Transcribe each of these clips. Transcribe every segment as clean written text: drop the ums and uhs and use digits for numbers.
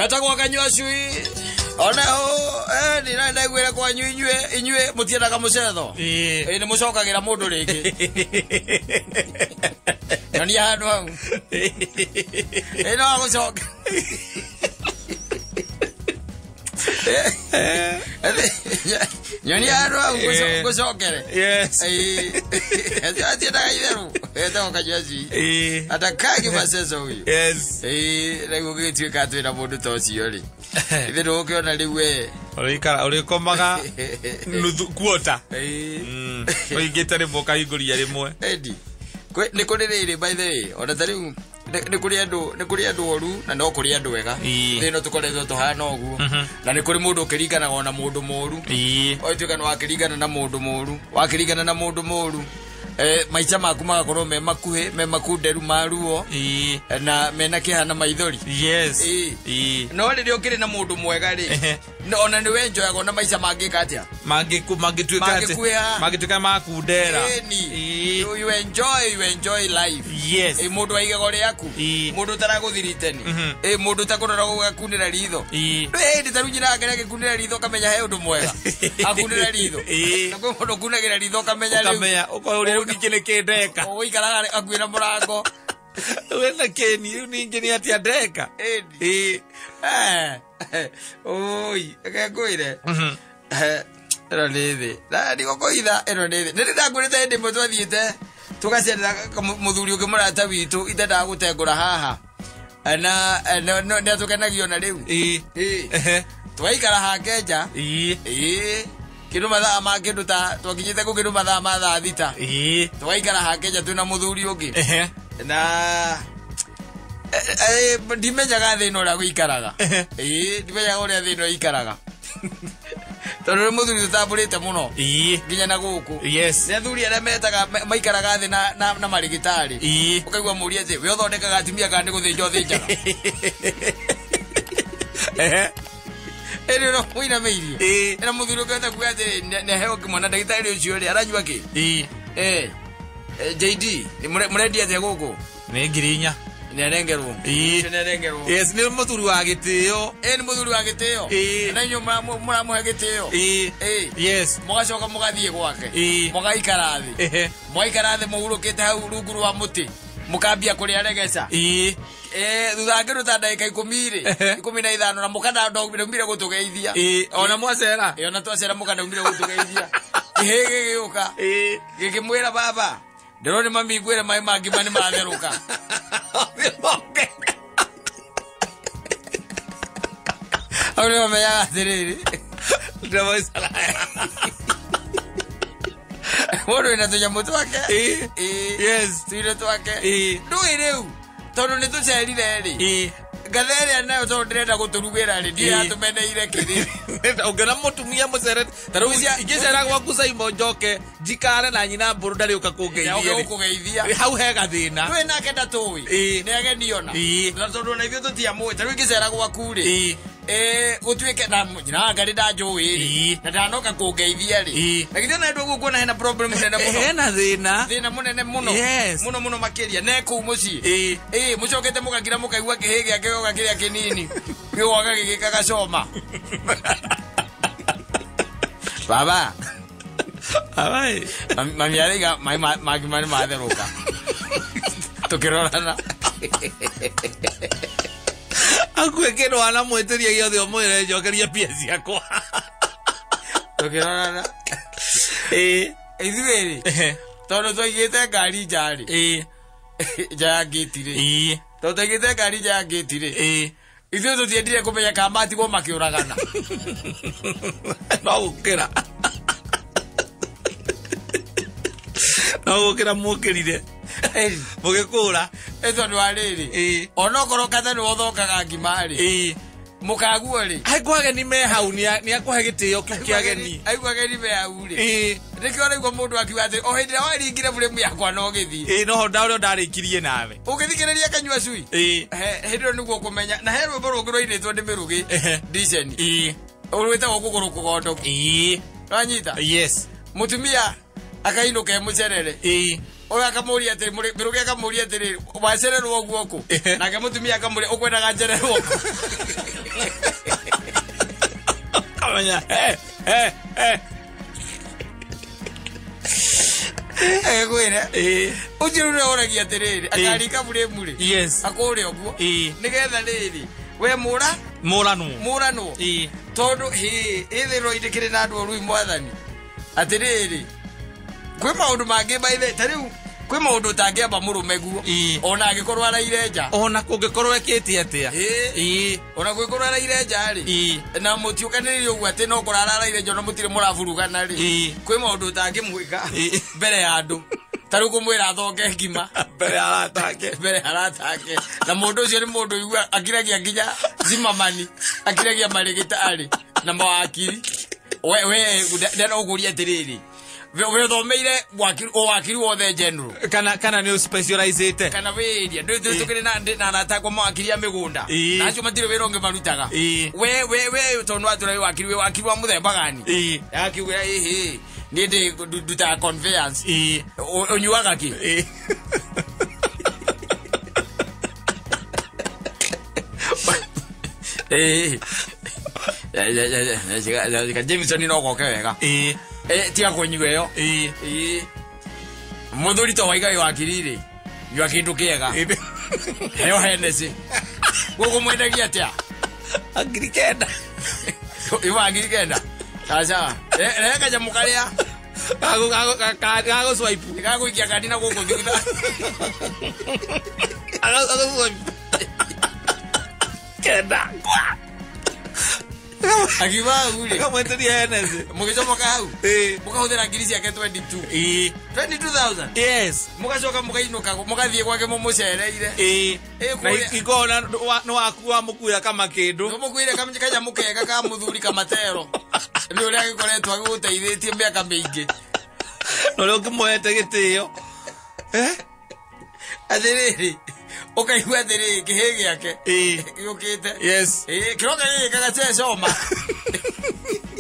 Etagwo Kanyua Cui. Onaho nĩ ndaiguĩra kwanyu inyuĩ mũtiendaga mũcetho. Ĩĩ. Ĩ nĩ mũcokagĩra mũndũ rĩngĩ. Nyonia handũ hau. Ĩ no agũcoke. Nyonia handũ hau ngũcokere. Yes. Ĩ atiendaga itherũ. Etagwo Kanyua Cui. Ĩĩ. Atakagi maceco huyu. Yes. Ĩ rĩu gũgĩtuĩka twĩna mũndũ ta ũcio rĩ. Ithe ndũgũkĩona rĩu we. Ũrĩikara ũrĩkomaga nuthu quarter. Ĩ. Ũingĩte rĩmwe ũkahingũria rĩmwe. Eddie, nĩ kũrĩ rĩrĩ by the way, ona ta rĩu nĩ kũrĩ andũ, nĩ kũrĩ andũ oru na no kũrĩ andũ ega. Ĩĩ. Thĩ ĩno tũkoretwo tũhana ũguo. Na nĩ kũrĩ mũndũ ũkĩringanaga ona mũndũ mũru. Ĩĩ. Ũgatuĩka nĩ wakĩringana na mũndũ mũru, wakĩringana na mũndũ mũru. Maica maku magakorwo me makuhĩ, me makunderu ma ruo, Ĩĩ. na mena kĩeha na maithori. Yes. Ĩĩ. Ĩĩ. No rĩrĩa ũkĩrĩ na mũndũ mwega rĩ, Ehe. ona nĩ wenjoyaga ona maica mangĩka atĩa? Mangĩtuĩka atĩ- Mangĩkuĩha. mangĩtuĩka makundera. Ĩni. Ĩĩ. You enjoy life. Yes. Ĩ mũndũ wa igego rĩaku. Ĩĩ. Mũndũ ũtaragũthiriteni. Mhm. Ĩ mũndũ ũtakũrora gũgakunĩra ritho. Ĩĩ. Ndũĩ hĩndĩ ta rĩu nyina wake nĩagĩkunĩra ritho ũkamenya he ũndũ mwega. Akunĩra ritho. Ĩĩ. Na kwĩ mũndũ ũkunagĩra ritho ũkamenya rĩu. Ũkamenya ũkoya ũrĩa rĩu ningĩ nĩkĩ ndeka. Ũgũikaraga hakuhĩ na mũrango. Wĩna kĩni rĩu ningĩ nĩ atĩa ndeka. Ĩni. Ĩĩ. Oi, reke ngwĩre. Mhm. Ĩno nĩ thĩ. Na ndigũkũhitha ĩno nĩ thĩ. Nĩ ndĩrakwĩrĩte hĩndĩ ĩmwe twathiĩte tũgacerera mũthuri ũngĩ mũrata witũ itendaga gũtengũra haha. Na nĩ atũkenagia ona rĩu. Ĩĩ. Ĩĩ. Ehe. Twaikara hake nja. Ĩĩ. Ĩĩ. Kĩndũ mathaa ma kĩndũ ta twakinyĩte kũu kĩndũ mathaa ma thaa thita. Ĩĩ. Twaikara hake nja twĩna mũthuri ũngĩ. Ehe. Na ndimenyaga thĩna ũrĩa gũikaraga. Ĩĩ, ndimenyaga ũrĩa thĩna ũikaraga. Tondũ nĩ mũthuri tũtambũrĩte mũno. Ĩĩ. Nginya na gũkũ. Yes. Nĩ athuri arĩa metaga maikaraga thĩ na marĩgĩtarĩ. Ĩĩ. Ũkaigua mũũria atĩ we ũthondekaga atumia kana nĩ gũthĩnja ũthĩnjaga. Ehe. Ĩrĩ no mũinamĩirie. Ĩĩ. Ĩna mũthuri ũkĩhota kuga atĩ nĩ aheo kĩmwana ndagĩtarĩ ũcio rĩ aranyua kĩ? Ĩĩ. JD, mũrendia atĩa gũkũ? Nĩ 4,000. Nĩ arengerwo. Ĩĩ. Ũcio nĩ arengerwo. Yes, nĩ mũthuri wa gĩtĩo. Ĩ nĩ mũthuri wa gĩtĩo. Ĩĩ. Na inyuĩ mũramũhe gĩtĩo. Ĩĩ. Ĩĩ. Yes. Mũgacoka mũgathiĩ gwake. Ĩĩ. Mũgaikara thĩ. Ehe. Mũgaikara thĩ mũhurũkĩte hau rungu rwa mũtĩ. Mũkambia kũrĩa regeca. Ĩĩ. Thutha wa kĩndũ ta ndagĩka 10 rĩ, Ehe. 15 na mũkana ndaumire gũtũgeithia. Ĩĩ, ona mwacera. Ĩĩ, ona twacera mũkana ndaumire gũtũgeithia. Kĩhĩ gĩgĩũka. Ĩĩ. Gĩkĩmwĩra baba, ndĩrona mami ngwĩre maĩ ma ngima nĩ matherũka. Hau nĩho menyaga atĩrĩrĩ. Mũndũ wĩna tũnyamũ twake. Ĩĩ. Ĩĩ. Yes. Tũirio twake. Ĩĩ. Ndũĩ rĩu tondũ nĩ tũcerire rĩ. Ĩĩ. Ngatha ĩrĩa nayo tondũ ndĩrenda gũtũrugĩra rĩ, ndiĩ Ĩĩ. yatũmeneire kĩrĩ. Ũngĩona mũtumia mũcere, ta rĩu ingĩcera gwaku Saimo njoke njikare na nyina mbũrũ ndarĩũka kũngeithia Nĩoke rĩ. gũkũgeithia. Hau he gathĩna. Ndũĩ nake ndatũĩ. Ĩĩ. Nĩ ageni ona. Ĩĩ. Na tondũ ona ithuĩ tũtiamũĩ, ta rĩu ingĩcera gwaku rĩ. Ĩĩ. Gũtuĩke na nyina wa Ngarĩ ndanjũĩ rĩ. Ĩĩ. Na ndanoka kũngeithia rĩ. Ĩĩ. Na githĩ ona ndũĩ ũguo kuona hena problem nene mũno. Hena thĩna. Thĩna mũnene mũno. Yes. Mũno mũno makĩria. Ne kũu mũciĩ. Ĩĩ. Ĩĩ, mũcokete mũgakira mũkaigua kĩhĩ gĩake gĩoka kĩrĩa kĩnini. Gĩgoka gĩgĩkaga coma. Baba. Abai. Mami araiga maĩ ma ngima nĩ matherũka. Tũkĩrorana. Akue kĩndũ wanamwĩtĩria gĩothe ũmwĩre njokeria mbia ciakwa. Tũkĩrorana. Ĩĩ. Ithuĩ rĩ, Ehe. tondũ twaigĩte ngari nja rĩ. Ĩĩ. Nja ya ngĩti rĩ. Ĩĩ. Tondũ twaigĩte ngari nja ya ngĩti rĩ. Ĩĩ. Ithuĩ tũtiendire kũmenya kana matigwo makĩũragana. No gũkĩra. No gũkĩra mũkĩrire. Ĩĩ. Mũgĩkũra. Ĩ tondũ wa rĩrĩ. Ĩĩ. Onokorwo katha nĩwe ũthongaga ngima rĩ. Ĩĩ. Mũkaguo rĩ. Aigua ageni me hau nĩ akũhe gĩtĩo kĩu kĩa ageni. Aigua ageni me hau rĩ. Ĩĩ. Nĩkĩo ũraigua mũndũ akiuga atĩ o hĩndĩ ĩrĩa waringire buremu yakwa no ũgĩthiĩ. Ĩĩ, noho ũrĩa ndarĩkirie nawe. Ũngĩthikĩrĩria Kanyua Cui. Ĩĩ. Hĩndĩ ĩyo nĩguo ũkũmenya. Na he rwĩmbo rũngĩ rwainĩtwo nĩ Mĩrũgĩ. Ehe. Ndiceni. Ĩĩ. Rwĩtagwo kũgũrũ kũgondoku. Ĩĩ. Wanyita? Yes. Mũtumia akainũka e mũcerere. Ĩĩ. Ũyũ akamũria atĩrĩ mĩrũge akamũria atĩrĩ wacererwo ũguo kũ nake mũtumia akamũria ũkwendaga njererwo kũ. Kamenya Agĩkwĩre ũcio rĩu nĩoragia atĩrĩrĩ akarika buremu rĩ yes akũrĩa ũguo nĩgetha rĩrĩ we mũranwo tondũ ĩthĩrwo indĩkĩrĩ na andũ orui mwathani atĩrĩrĩ kwĩ maũndũ mangĩ maithe ta rĩu kwĩ maũndũ ũtangĩamba mũrũme guo ona angĩkorwo araire nja ona kũngĩkorwo ekĩte atĩa ona kũngĩkorwo araire nja rĩ na mũtiũkanĩrĩire ũguo atĩ no kũrara araire nja ona mũtirĩ mũraburugana rĩ kwĩ maũndũ ũtangĩmwĩka mbere ya andũ ta rĩu kũmwĩra athonge ngima mbere ya arata ake na mũndũ ũcio nĩ mũndũ igua akiragia nginya zimamani akiragia marĩgĩtarĩ na mawakiri we ndena ũkũria atĩrĩrĩ we thomeire wakiri wothe general kana nĩ ũspecializĩte kana wĩria ndũkĩrĩ na arata akwa mawakiri a mĩgũnda na acio matirĩ wĩra ũngĩ marutaga we tondũ watũra wĩ wakiri wĩ wakiri wa mũthemba gani akiuga ĩhĩ niĩ ndĩ ndutaga conveyance ũnyuaga kĩ Jameson no goke wega tiga kũnyua ĩyo mũthuri to waiga wĩ wakiri rĩ nyua kĩndũ kĩega heo Hennessy gũkũ mwendagia atĩa 9,000 iwa 9,000 aca rehe kanyamũ karĩa gagũswipe gagũikia kandi na gũkũ thutha agagũswipe 9 akiuga hau rĩ akamwenderia Hennessy mũgĩcomoka hau mũkahũthĩra ngiri ciake 22 22,000 yes mũgacoka mũkainũka mũgathiĩ gwake mũmũcereire na ikona nĩ waku wamũkuĩra kama kĩndũ mũkuĩre kanyamũ kega ka mũthuri kamatero nĩ ũrĩa agĩkoretwo agĩgũteithĩtie mĩaka mĩingĩ na ũrĩa ũkĩmũhete gĩtĩo atĩrĩrĩ ũkaigua atĩrĩrĩ kĩhĩ gĩake gĩũkĩte yes kĩroka gĩgĩkaga cecoma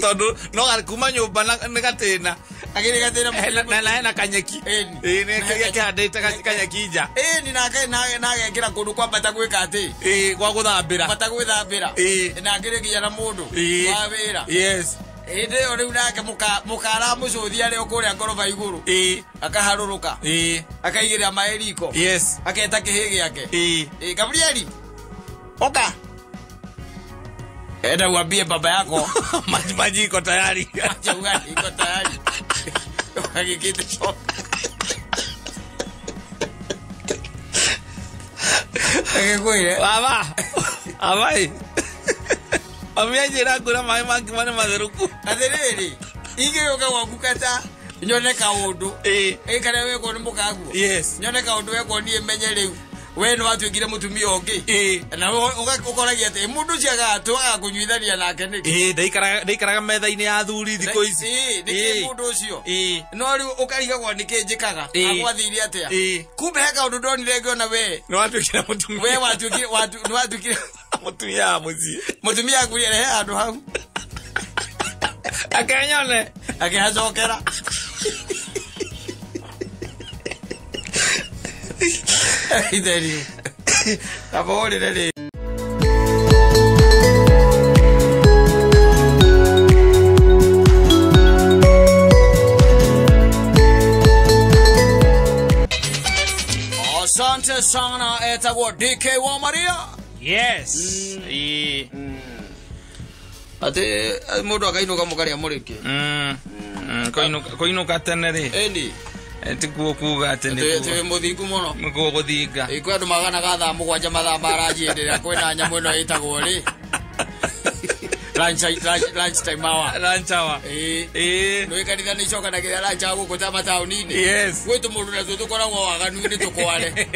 tondũ no kuma nyũmba nĩ gatĩna agĩrĩ gatĩna na hena kanyeki nĩ kĩhandĩte kanyeki nja ĩni na agekĩra kũndũ kwambata gwĩka atĩ gwa gũthambĩra bata gwĩthambĩra na akĩrĩ nginya na mũndũ wa wĩra yes hĩndĩ ĩyo rĩu nake mũkaramũcũthia arĩ o kũrĩa ngoroba igũrũ akaharũrũka akaigĩrĩra maĩ riko yes aketa kĩhĩ gĩake Gabrieli oka enda uambie baba yako maji iko tayari maji iko tayari agĩkĩte coka agĩkwĩre baba abai mami anjĩra ngũra maĩ ma ngima nĩ matherũku atĩrĩrĩ ingĩgĩũka gwaku kata nyone kaũndũ karĩa wekwo nĩ mũkaguo yes nyone kaũndũ wekwo niĩ menye rĩu we nĩ watuĩkire mũtumia ũngĩ na ũkoragia atĩ mũndũ ũcio twaga kũnyuithania nake nĩkĩ ndaikaraga metha-inĩ ya athuri thikũ ici nĩkĩ mũndũ ũcio no rĩu ũkarigagwo nĩkĩ njĩkaga agwathire atĩa kumbe he kaũndũ ndonire ngĩona we nĩ watuĩkire mũtumia we watuĩkire nĩ watuĩkire mũtumia wa mũciĩ mũtumia akuire rehe handũ hau akenyone akĩhacokera Itheri abũrĩre rĩ Asante sana etagwo DK wa Maria. Yes. Atĩ mũndũ akainũka mũkarĩa mũrĩke Kũinũka tene rĩ ĩni tikuo kuga atĩ nĩ mũthingu mũno nĩkuo gũthinga kwĩ andũ maganaga thaa 7 mathaa ma ranji hĩndĩ ĩrĩa kwĩna nyamũ ĩno ĩtagwo rĩ lunch time hour lunch hour nĩ kanitha nĩ icokanagĩrĩra lunch hour gũkũ ta mataũni-inĩ yes gwĩ tũmũndũ natuo tũkoragwo waganu-inĩ tũkware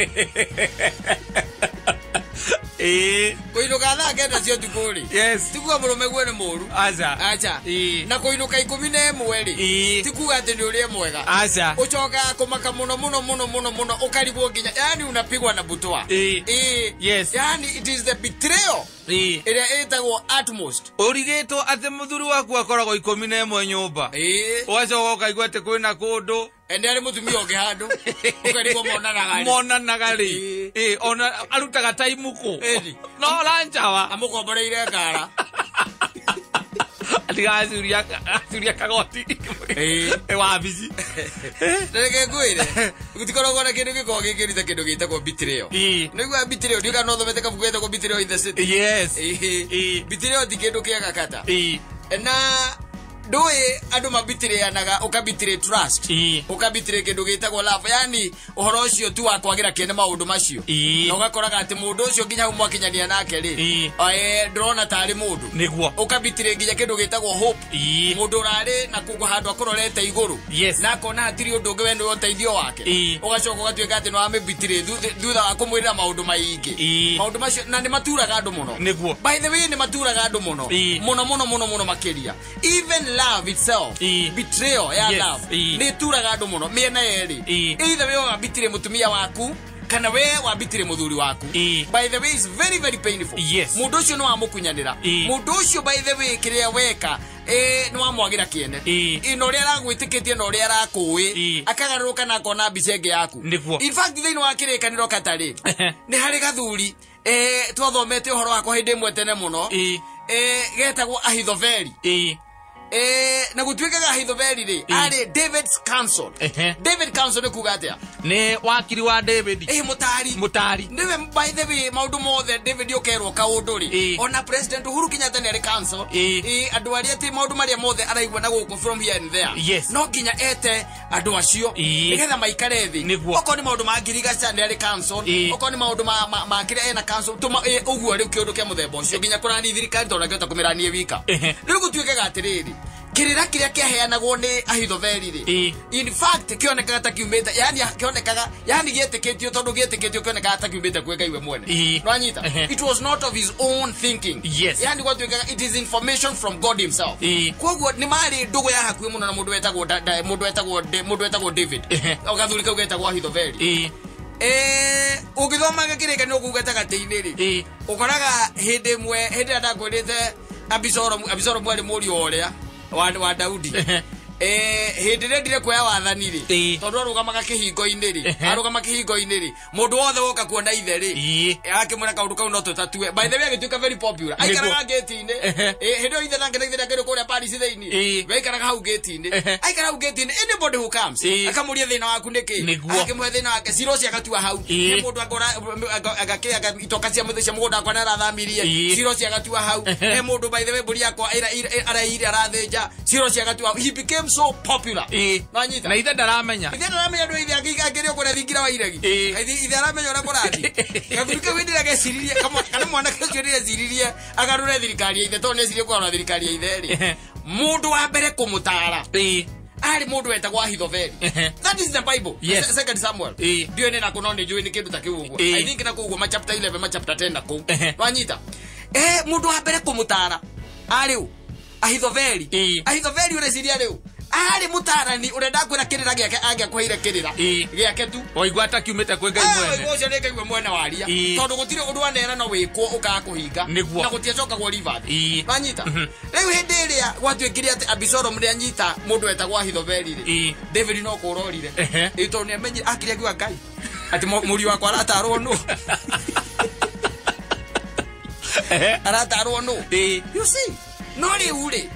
kũinũka thaa 9 cia ũtukũ rĩ yes ti kuga mũrũme guo nĩ mũũru aca aca na kũinũka 11 rĩ ti kuga atĩ nĩ ũrĩa mwega aca ũcokaga kũmaka mũno mũno mũno mũno mũno ũkarigwo nginya yani unapigwa na butwa yes yani it is the betrayal Ĩrĩa ĩtagwo Atmost. Ũrigĩtwo atĩ mũthuri waku akoragwo 11 nyũmba. Ũgacoka ũkaigua atĩ kwĩna kũndũ. Ende arĩ mũtumia ũngĩ handũ. Ũkarigwo monanaga rĩ. Monanaga rĩ. Ona arutaga time kũ. No lanjawa. Amũkomboreire ngara. Atigacuria kagoti. Wabici. Reke ngwĩre. Gũtikoragwo na kĩndũ gĩkoragwo gĩkĩruta kĩndũ gĩtagwo betrayal. Nĩguo betrayal ndiũĩ kana no ũthomete kabuku getagwo Betrayal in the City. Yes. Betrayal ti kĩndũ kĩega kata. Na ndũĩ andũ mabitirĩanaga ũkabitire trust. Ũkabitire kĩndũ gĩtagwo love. Yani ũhoro ũcio tu wa kwagĩra kĩene maũndũ macio. Na ũgakoraga atĩ mũndũ ũcio nginya hau mwakinyania nake rĩ. Ndũrona tarĩ mũndũ. Nĩguo. Ũkabitire nginya kĩndũ gĩtagwo hope. Mũndũ ũrarĩ na kũndũ handũ akũrorete igũrũ. Na akona hatirĩ ũndũ ũngĩ we nĩ ũteithio wake. Ũgacoka ũgatuĩka atĩ nĩ wamĩbitire thutha wa kũmwĩrĩra maũndũ maingĩ. Maũndũ macio na nĩ maturaga andũ mũno. Nĩguo. By the way nĩ maturaga andũ mũno. Mũno mũno mũno mũno makĩria. Even love itself, betrayal ya love, nĩ turaga andũ mũno mĩena yerĩ. Either we wambitire mũtumia waku kana we wambitire mũthuri waku. By the way is very very painful. Mũndũ ũcio nĩ wamũkunyanĩra. Mũndũ ũcio by the way kĩrĩa weka nĩ wamwagĩra kĩene. Na ũrĩa aragwĩtĩkĩtie na ũrĩa arakũĩ akagarũrũka na akona mbica ĩngĩ yaku. In fact thĩinĩ wa kĩrĩkanĩro katarĩ nĩ harĩ gathuri twathomete ũhoro wakwa hĩndĩ ĩmwe tene mũno getagwo Ahithofeli. Na gũtuĩkaga Ahithofeli rĩ arĩ David's counsel. David counsel nĩ kuga atĩa? Nĩ wakiri wa David. Mũtari. Mũtari. Nĩwe by the way maũndũ mothe David ũkerwo kaũndũ rĩ. Ona President Uhuru Kenyatta nĩ arĩ counsel. Andũ arĩa atĩ maũndũ marĩa mothe araigua na gũkũ from here and there. No nginya ete andũ acio nĩgetha maikare thĩ. Okorwo nĩ maũndũ ma ngirigaca nĩ arĩ counsel. Okorwo nĩ maũndũ ma kĩrĩa ena counsel. Ũguo rĩu kĩũndũ kĩa mũthemba ũcio nginya kũrani thirikari tondũ angĩhota kũmĩranie wika. Rĩu gũtuĩkaga atĩrĩrĩ kĩrĩra kĩrĩa kĩaheanagwo nĩ Ahithofeli rĩ in fact kĩonekaga ta kiumĩte yani kĩonekaga yani gĩetĩkĩtio tondũ gĩetĩkĩtio kĩonekaga ta kiumĩte kwĩ Ngai we mwene. Nĩwanyita? It was not of his own thinking. Yani gwatuĩkaga it is information from God himself. Koguo nĩ marĩ ndũgũ ya hakuhĩ mũno na mũndũ wetagwo mũndũ wetagwo David. Gathuri kau getagwo Ahithofeli. Ũngĩthomaga kĩrĩkanĩro kũu gatagatĩ-inĩ rĩ ũkoraga hĩndĩ ĩmwe hĩndĩ ĩrĩa ndakwĩrĩte Abisalomu arĩ mũriũ ũrĩa wa Daudi. Hĩndĩ ĩrĩa endire kuoya wathani rĩ tondũ arũgamaga kĩhingo-inĩ rĩ arũgama kĩhingo-inĩ rĩ mũndũ wothe woka kuona ithe rĩ akĩmwĩra kaũndũ kau no tũtatue. By the way agĩtuĩka very popular. Aikaraga gate-inĩ. Hĩndĩ ĩyo ithe nake na ithe akĩrĩ kũrĩa Paris thĩinĩ. We aikaraga hau gate-inĩ. Aikara hau gate-inĩ anybody who comes akamũria thĩna waku nĩkĩ akĩmũhe thĩna wake cira ũcio agatua hau. He mũndũ agakĩaga itoka cia mũgũnda wakwa nĩ arathamirie cira ũcio agatua hau. He mũndũ by the way mbũri yakwa araiyire arathĩnja cira ũcio agatua hau. He became so popular. Na ithe ndaramenya. Ithe ndaramenya ndũ ithe akĩrĩ kũrĩa thingira wa iregi. Ithe aramenya ũrĩa kũrathiĩ. Gathuri kau hĩndĩ ĩrĩa geciririe kana mwanake ũcio hĩndĩ ĩrĩa eciririe agarũre thirikari ya ithe tondũ nĩeciririe kũgarũra thirikari ya ithe rĩ. Mũndũ wa mbere kũmũtara arĩ mũndũ wetagwo Ahithofeli. That is the Bible. Second Samuel. Ndiũĩ nĩ nakũ no nĩ njũĩ nĩ kĩndũ ta kĩu ũguo. I think na kũu ũguo ma chapter 11 ma chapter 10 na kũu. Wanyita. Mũndũ wa mbere kũmũtara arĩ ũ? Ahithofeli. Ahithofeli ũreciria rĩu arĩ mũtarani ũrĩa ndakwĩra kĩrĩra gĩake angĩakũheire kĩrĩra gĩake tu. Waigua ta kiumĩte kwĩ Ngai mwene. Waigua ũcio nĩ Ngai we mwene waria. Tondũ gũtirĩ ũndũ anera no wĩkwo ũkaga kũhinga. Na gũtiacokagwo reverse. Wanyita. Rĩu hĩndĩ ĩrĩa gwatuĩkire atĩ Abisalomu nĩ anyita mũndũ wetagwo Ahithofeli rĩ David no kũrorire. Tondũ nĩ amenyire akire akiuga Ngai atĩ mũriũ wakwa aratarwo nũ. Aratarwo nũ. You see? No rĩu rĩ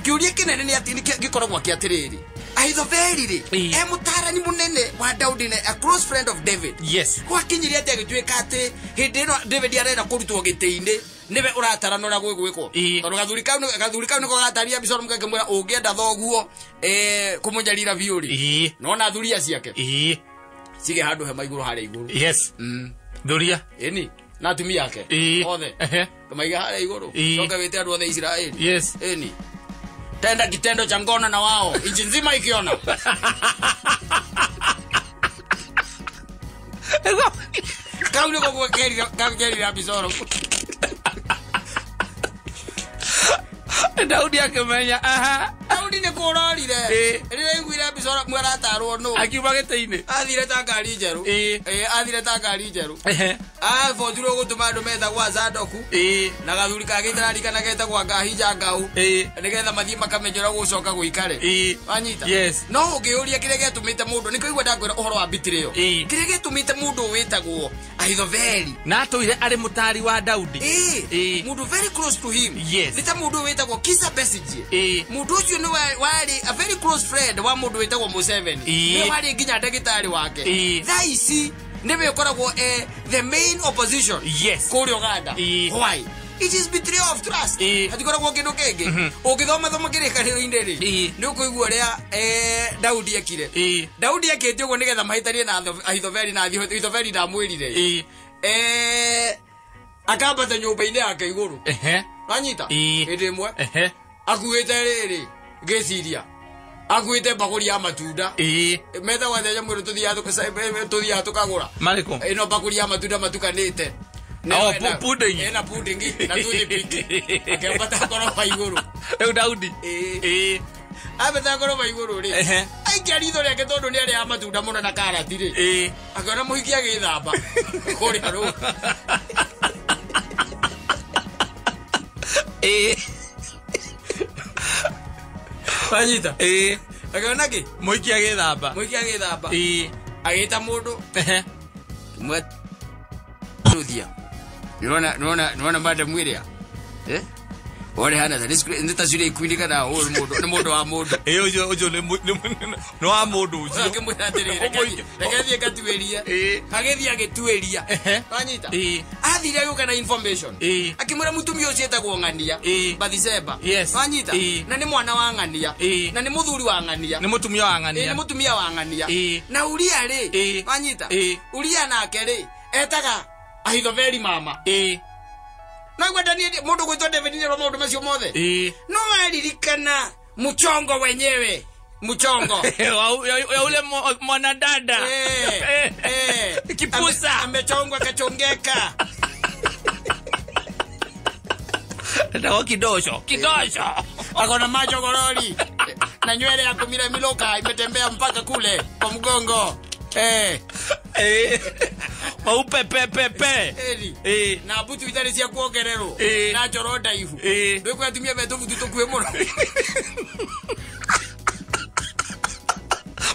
kĩũria kĩnene nĩ atĩ gĩkoragwo kĩ atĩrĩrĩ Ahithofeli rĩ e mũtarani mũnene wa Daudi na a close friend of David. Gwakinyire atĩ agĩtuĩka atĩ hĩndĩ ĩno David arenda kũrutwo gĩtĩ-inĩ nĩwe ũratarana ũrĩa gwĩgwĩkwo. Tondũ gathuri kau nĩko gataria Abisalomu gakĩmwĩra ũngĩenda thoguo kũmũnyarira biũ rĩ nona thuria ciake cige handũ hema igũrũ harĩa igũrũ. Thuria ĩni na atumia ake othe tũmaige harĩa igũrũ coka wĩte andũ othe Isiraeli. Ĩni tenda kitendo cha ngono na wao nchi nzima ikiona. Kau nĩko gwĩkerira Abisalomu. Daudi akĩmenya aha. Daudi nĩ kũrorire rĩrĩa aiguire Abisalomu aratarwo nũ akiuma gĩtĩ-inĩ athire ta ngari njerũ. Athire ta ngari njerũ. Abotirwo gũtũma andũ metagwo Azadoku na gathuri kangĩ itararikana getagwo Ngahija Ngau nĩgetha mathiĩ makamenye ũrĩa gũcoka gũikare. Wanyita? Yes. No ũngĩũria kĩrĩa gĩatũmĩte mũndũ nĩ kũigua ndakwĩra ũhoro wa betrayal. Kĩrĩa gĩatũmĩte mũndũ wĩtagwo Ahithofeli na atũire arĩ mũtari wa Daudi. Mũndũ very close to him. Yes. Nĩ ta mũndũ wĩtagwo Kizza Besigye. Mũndũ ũcio nĩ warĩ a very close friend wa mũndũ wĩtagwo Museveni. Nĩ warĩ nginya ndagĩtarĩ wake. Thaa ici nĩwe ũkoragwo the main opposition. Yes. Kũrĩa Uganda. Why? It is betrayal of trust. Hatikoragwo kĩndũ kĩngĩ. Ũngĩthoma thoma kĩrĩkanĩro-inĩ rĩ, nĩ ũkũigua ũrĩa Daudi ekire. Daudi ekĩte ũguo nĩgetha mahĩtanie na Ahithofeli na Ahithofeli ndamwĩrire. Akambata nyũmba-inĩ yake igũrũ. Wanyita? Hĩndĩ ĩmwe. Akuĩte rĩrĩ ngĩciria. Akuĩte mbakũri ya matunda. Metagwo atĩa nyamũ ĩno tũthiaga tũkagũra? Marĩkũ? Ĩno mbakũri ya matunda matukanĩte. Pudding. Ena pudding na toothpick. Akĩambata ngoroba igũrũ. Rĩu Daudi. Ambata ngoroba igũrũ rĩ. Aikia ritho rĩake tondũ nĩ arĩaga matunda mũno na karati rĩ. Akĩona mũhiki agĩthamba kũrĩa rũĩ. Wanyita? Akĩona kĩ? Mũhiki agĩthamba. Mũhiki agĩthamba. Agĩta mũndũ. Ruthia. Nĩwona madam ĩrĩa? Wone hana ta nĩ ta cire ikundi kana ũyũ nĩ mũndũ wa mũndũ. Ũcio nĩ wa mũndũ ũcio. Akĩmwĩra atĩrĩrĩ, reke thiĩ ngatuĩrie. Agĩthiĩ agĩtuĩria. Wanyita? Athire agĩũka na information. Akĩmwĩra mũtumia ũcio etagwo Ng'ania. Bathsheba. Wanyita? Na nĩ mwana wa Ng'ania. Na nĩ mũthuri wa Ng'ania. Nĩ mũtumia wa Ng'ania. Nĩ mũtumia wa Ng'ania. Na Uria rĩ, wanyita? Uria nake rĩ, etaga Ahithofeli mama. No igua Daniel mũndũ gwĩtwo David nĩ maũndũ macio mothe. No aririkana mchongo wenyewe. Mchongo. Ya ule mwanadada. Kipusa. Amechongwa kachongeka. Ndio kidosho. Kidosho. Akona macho gorori. Na nywele ya kumira miloka imetembea mpaka kule kwa mgongo. Maupe pe pe pe. Na butu itarĩ cia kuongererwo. Na njoro ndaihu. Ndũkwĩ atumia metũ butu tũkuĩ mũno.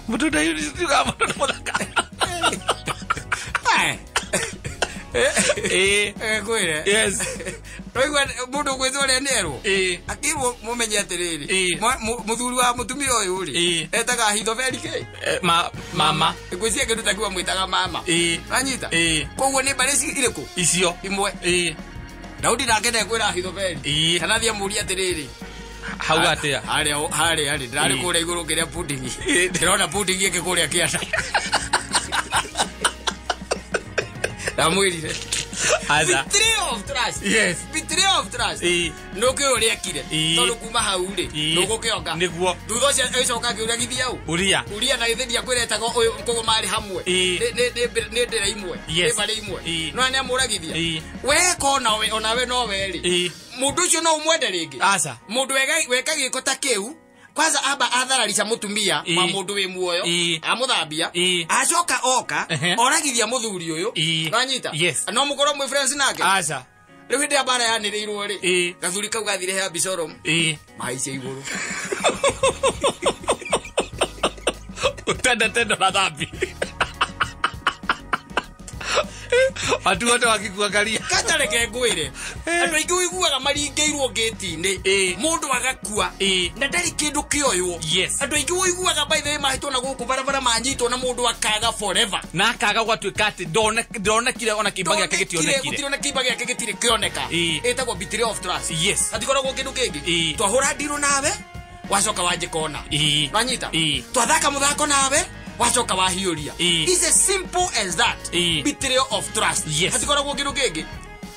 Mũndũ ndaihu nĩ tiga mũndũ mũthaka. Kwĩre. Yes. Rĩu mũndũ gwĩtwo ũrĩa nĩerwo. Akĩrwo mũmenye atĩrĩrĩ. Mũthuri wa mũtumia ũyũ rĩ, etaga Ahithofeli kĩ? Mama. Ngwĩciria kĩndũ ta kĩu amwĩtaga mama. Wanyita? Koguo nĩ mbarĩ irĩkũ? Icio. Imwe. Daudi nake ndekwĩra Ahithofeli. Kana thiĩ amũrie atĩrĩrĩ. Hau atĩa? Harĩa harĩa rĩ, ndĩrarĩ kũrĩa igũrũ ngĩrĩa pudding. Ndĩrona pudding ĩngĩ kũrĩa kĩanda. Ndamwĩrire. Betrayal of trust. Yes. Betrayal of trust. No kĩ ũrĩa ekire. Tondũ kuma hau rĩ, ndũgũkĩonga. Nĩguo. Thutha ũcio agĩcoka akĩũria githĩ au. Uria. Uria na githĩ ndiakwĩra etagwo ũyũ koguo marĩ hamwe. Nĩ ndĩra imwe. Nĩ mbarĩ imwe. No nĩ amũragithia. Weka onawe onawe no we rĩ. Mũndũ ũcio no ũmwende rĩngĩ. Aca. Mũndũ weka gĩko ta kĩu. Kwanza amba athararica mutumia wa mundu wi muoyo amuthambia acoka oka oragithia muthuri uyu wanyita no mukorwo mwi friends nake aca riu hindi mbara yaniriirwo ri gathuri kau gathire he Abisalomu mahaicia iguru utendete na thambi Atu wote wakikuangalia. Kata reke ngwire. Andu aingi uiguaga maringĩirwo ngĩti-inĩ. Mũndũ agakua. Na ndarĩ kĩndũ kĩoywo. Yes. Andu aingi uiguaga by the way mahĩtwo na gũkũ barabara manyitwo na mũndũ akaga forever. Na akaga gwatuĩka atĩ ndonekire ona kĩimba gĩake gĩtionekire. Gũtirĩ ona kĩimba gĩake gĩtirĩ kĩoneka. Ĩtagwo betrayal of trust. Yes. Hatikoragwo kĩndũ kĩngĩ. Twahũra ndirũ nawe wacoka wanjĩka ona. Wanyita? Twathaka mũthako nawe wacoka wahiũria. It's as simple as that. Betrayal of trust. Yes. Hatikoragwo kĩndũ kĩngĩ.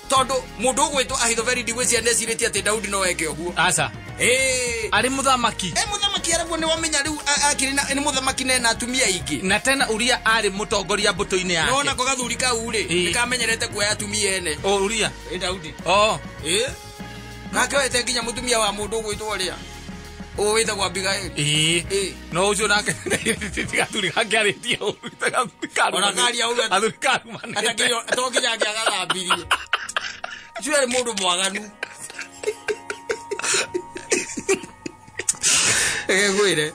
Tondũ mũndũ ũgwĩtwo Ahithofeli ndigwĩciria nĩecirĩtie atĩ Daudi no eke ũguo. Aca. Arĩ mũthamaki. Mũthamaki araguo nĩ wamenya rĩu akĩrĩ na nĩ mũthamaki na ena atumia aingĩ. Na tena Uria arĩ mũtongoria mbũtũ-inĩ yake. No nako gathuri kau rĩ nĩkamenyerete kuoya atumia ene. O Uria. Daudi. Oh. Gakĩoete nginya mũtumia wa mũndũ ũgwĩtwo ũrĩa. Ũyũ wĩtagwo Abigail. Ĩĩ. Ĩĩ. No ũcio nake tigathuri gakĩarĩtie ũru Ona karia ũru athuri karumanĩte. Atakĩrĩ to nginya angĩagathambirie. Ũcio arĩ mũndũ mwaganu. Reke ngwĩre.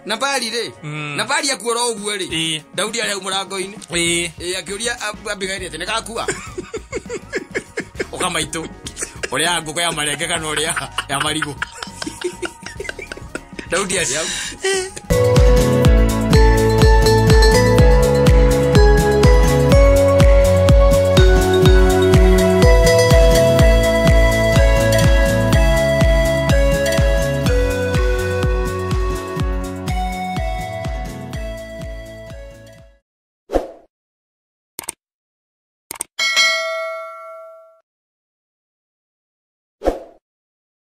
Nabali rĩ, Nabali akua oro ũguo rĩ, Ĩĩ. Daudi arĩ hau mũrango-inĩ. Ĩĩ. Ĩĩ, akĩũria Abigaili atĩ nĩ gakua. Ũka maitũ. Ũrĩa ngũkũ ya marenge kana ũrĩa ya marigũ. Daudi arĩ hau.